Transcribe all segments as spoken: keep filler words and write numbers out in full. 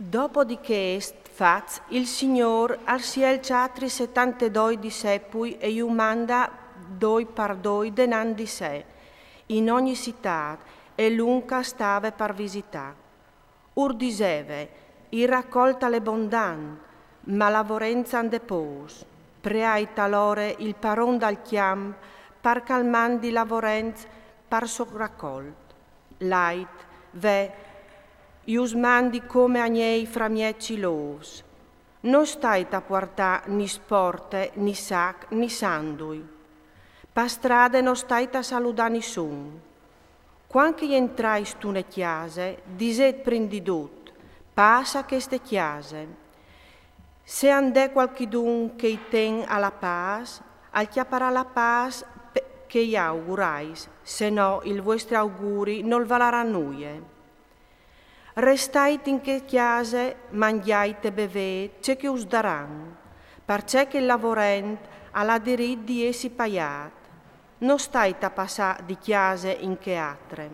Dopo di chest fats, il Signôr al sielç altri setantedoi discepui e ju manda doi par doi denant di se, in ogni citât e lun ch'al stave par visitâ. Ur diseve: I racolt al è bondant, ma lavorençs a 'nd è pôcs. Preait alore il paron dal cjamp par ch'al mandi lavorençs par so racolt. Lait, ve, ju us mandi come agnei framieçs i lôfs. No stait a puartâ ni sporte, ni sac, ni sandui. Pa strade no stait a saludâ nissun. Cuant che i entrais intune cjase, disêt prin di dut: Pâs a cheste cjase. Se a 'nd è cualchidun che i ten a la pâs, al cjaparà la pâs pe-, che i augurais, se no il vuestri auguri nol valarà nuie. Restait in chê cjase, mangjait e bevêt ce che us daran, parcè che il lavorent al à dirit di jessi paiât. No stait a passâ di cjase in chê altre.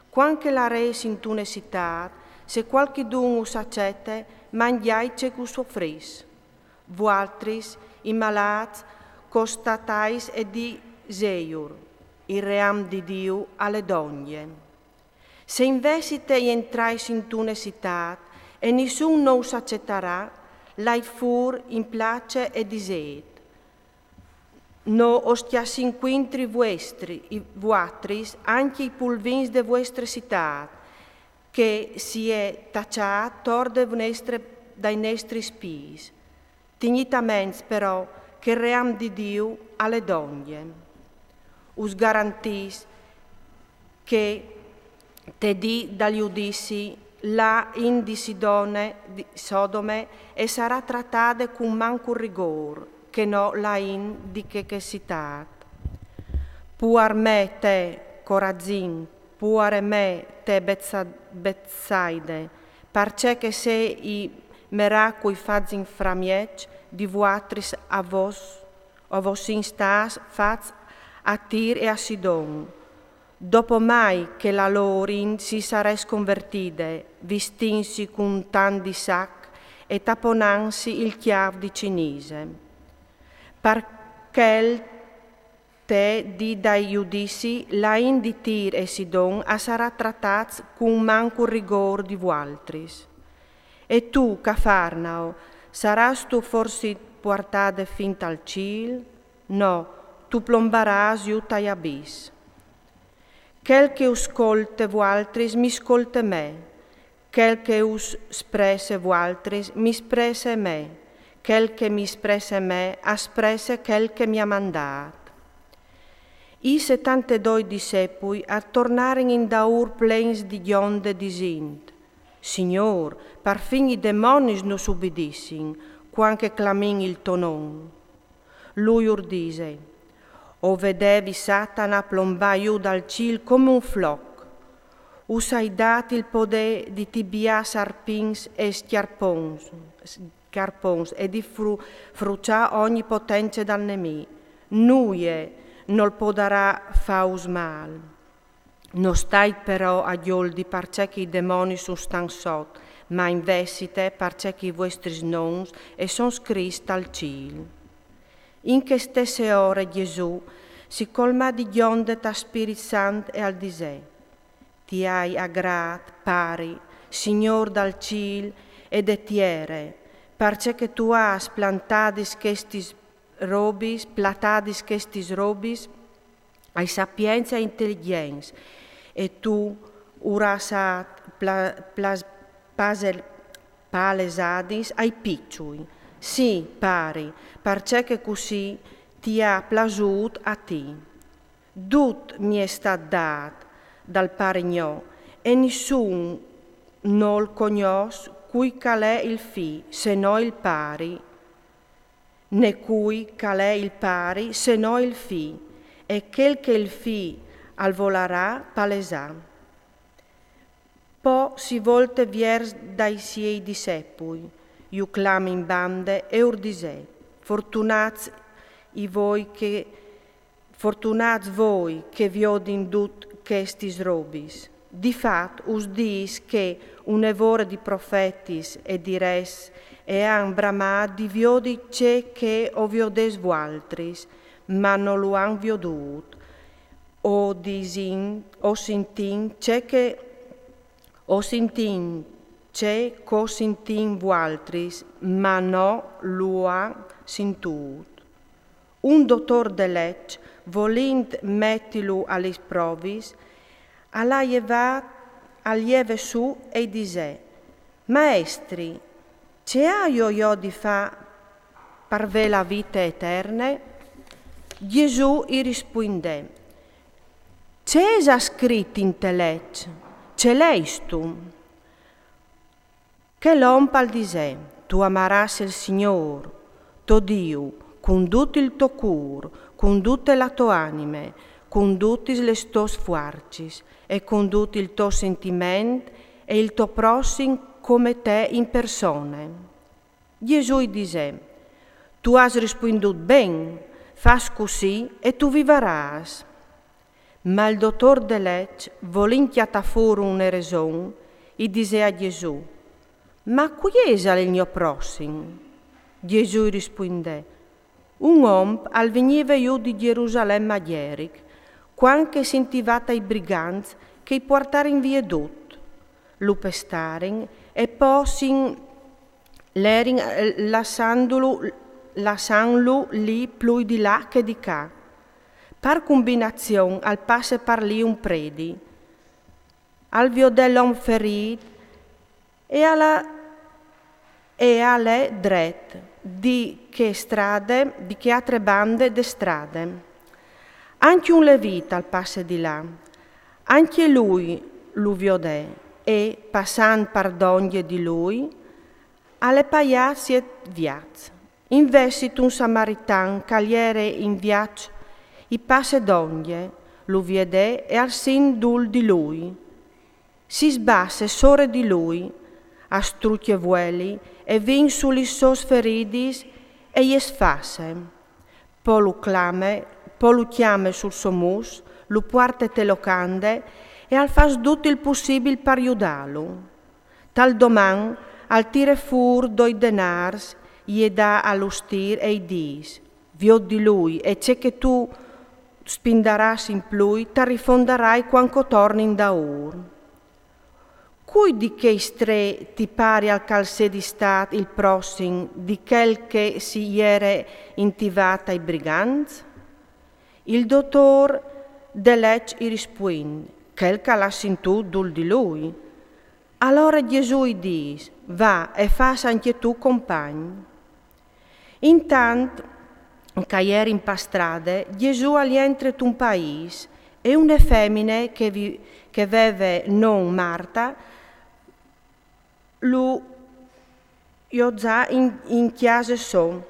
Cuant che larês intune citât, se cualchidun us acete, mangjait ce ch'us ofrìs. Vualtris, i malâts, costatais e disêjur: Il ream di Diu al è dongje. Se invezit i entrais intune citât e nissun no us acetarà, lait fûr in place e disêt: No oscjassìn cuintri vuestri, i, vualtris, ancje i pulvins de vuestre citât, che si è taçât tor de nestre, dai nestris pîts. Tignît a ments, però, che il ream di Diu al è dongje. Us garantìs che te dì dal judizi la int di Sidone, di Sodome, e sarà tratade cun mancul rigôr, che no la int di chê, chê citât. Puar me te, Corazin, puare me te, Betsa-, Betsaide, parcè che se i meracui fats in framieç di vualtris a vos, a vos sin stâts fats a Tir e a Sidon, dopo mai che la lôr int si sarès convertide, vistintsi cun tant di sac e taponantsi il cjâf di cinise. Par chel te dì dal judizi, la int di Tir e Sidon a sarà tratâts cun mancul rigôr di vualtris. E tu, Cafarnao, sarâstu forsit puartade fin tal cîl? No, tu plombarâs jù tai abiss. Chel che us scolte vualtris mi scolte me, chel che us spresse vualtris mi spresse me, chel che mi spresse me al spresse chel che mi à mandât. I setantedoi discepui a tornarin indaûr plens di gjonde, disint: Signôr, parfin i demonis nus ubidissin, cuant che clamìn il to non. Lui ur dise: O vedevi Satana plombâ jù dal cîl come un floc. Us ai dât il podê di tibiâ sarpints e scjarpons, scjarpons e di fru-, fruçâ ogni potence dal nemì. Nuie nol podarà fâus mâl. No stait però a gjoldi parcè che i demonis us stan sot, ma invezit parcè che i vuestris nons e son scrits tal cîl. In chê stesse ore Gjesù si colmà di gjonde tal Spirit Sant e al disè: Ti ai agrât, Pari, Signôr dal cîl e de tiere, parcè che tu âs plantadis chestis robis, platadis chestis robis ai sapients e ai inteligjents, e tu ur âs pla-, plas-, pasel-, palesadis ai piçui. Sì, Pari, parcè che cussì ti à plasût a ti. Dut mi è stât dât dal Pari gno, e nissun nol cognòs cui ch'al è il Fi, se no il Pari, né cui ch'al è il Pari, se no il Fi, e chel che il Fi al volarà palesâ. Po si volte viers dai siei discepui, ju clame in bande e ur disè: Fortunâts i voi che, fortunâts voi che viodin dut chestis robis. Di fat us dîs che une vore di profetis e di res e àn bramât di viodi ce che o viodês vualtris, ma no lu àn viodût, o disìn, o sintìn ce che, o sintìn ce che o sintìn vualtris, ma no lu àn sintût. Un dotôr de leç, volint metilu a lis provis, al à jevât, al jeve sù e i disè: «Maestri, ce aio jo di fâ par vê la vite eterne?» Jesù i rispuindè: «Ce isal scrit inte leç? Ce leistu?» Chel om al disè: «Tu amarâs il Signôr, to Diu, cun dut il to cûr, cun dute la tô anime, cun dutis lis tôs fuarcis e cun dut il to sintiment e il to prossim come te in persone.» Jesù i disè: «Tu âs rispuindût ben, fâs cussì e tu vivarâs.» Ma il dotôr de leç, volint cjatâ fûr une reson, i disè a Jesù: «Ma cui isal il gno prossim?» Jesù i rispuindè: «Un om al vignive jù di Jerusalem a Jeric, cuant che si intivà tai brigants che i puartarin vie dut. Lu pestarin e po si lerin, eh, lassandulu, lassantlu li plui di là che di ca. Par cumbinazion al passe par li un predi. Al viodè l'om ferît e al, e al è dret di chê strade, di chê altre bande de strade. Ancje un levit al passe di là. Ancje lui lu viodè e, passant par dongje di lui, al è paiât siet viats. Invezit un samaritan che al jere in viaç i passe dongje, lu viodè e al sint dûl di lui. Si sbasse sore di lui, a strucje vueli e ven su lis sôs feridis e jes fasse. Po lu clame, po lu cjame sul so mus, lu puarte te locande e al fâs dut il pussibil par judâlu. Tal doman al tire fûr doi denârs, jê dà al ustîr e i dîs: «Viôt di lui, e ce che tu spindarâs in plui, tal rifondarai cuant che o torni indaûr.» Cui di chescj trê ti parial che al sedi stât il prossim di chel che si jere intivât tai brigants? Il dotôr de leç i rispuint: «Chel che al à sintût dûl di lui.» Alore Jesù i dîs: «Va e fâs ancje tu compagn.» Intant che a jerin pa strade, Jesù al jentre tun paîs e une femine che, vi-, che veve non Marta lu jozà in, in cjase sô.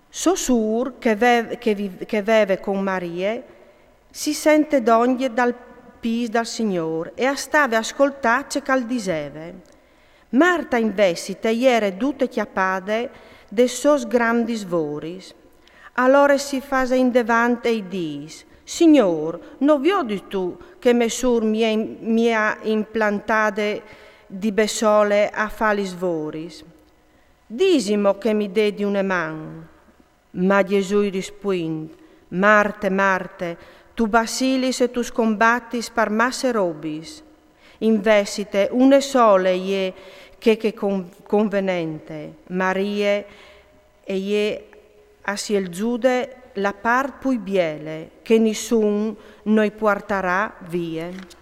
So sûr che ve-, che vi-, che veve con Marie, si sente dongje dal pîs dal Signôr e a stave a scoltâ ce che al diseve. Marta invezit e jere dute cjapade des sôs grandis voris. Alore si fase indevant e i dîs: «Signôr, no viodistu che mê sûr mi è, mi à implantade di bessole a fâ lis voris? Disimo che mi dedi une man.» Ma Jesù i rispuint: «Marte, Marte, tu bassilis e tu scombatis par masse robis. Invezit une sole e je chê che con-, convenente. Marie e je à sielzude la part plui biele, che nissun no i puartarà vie.»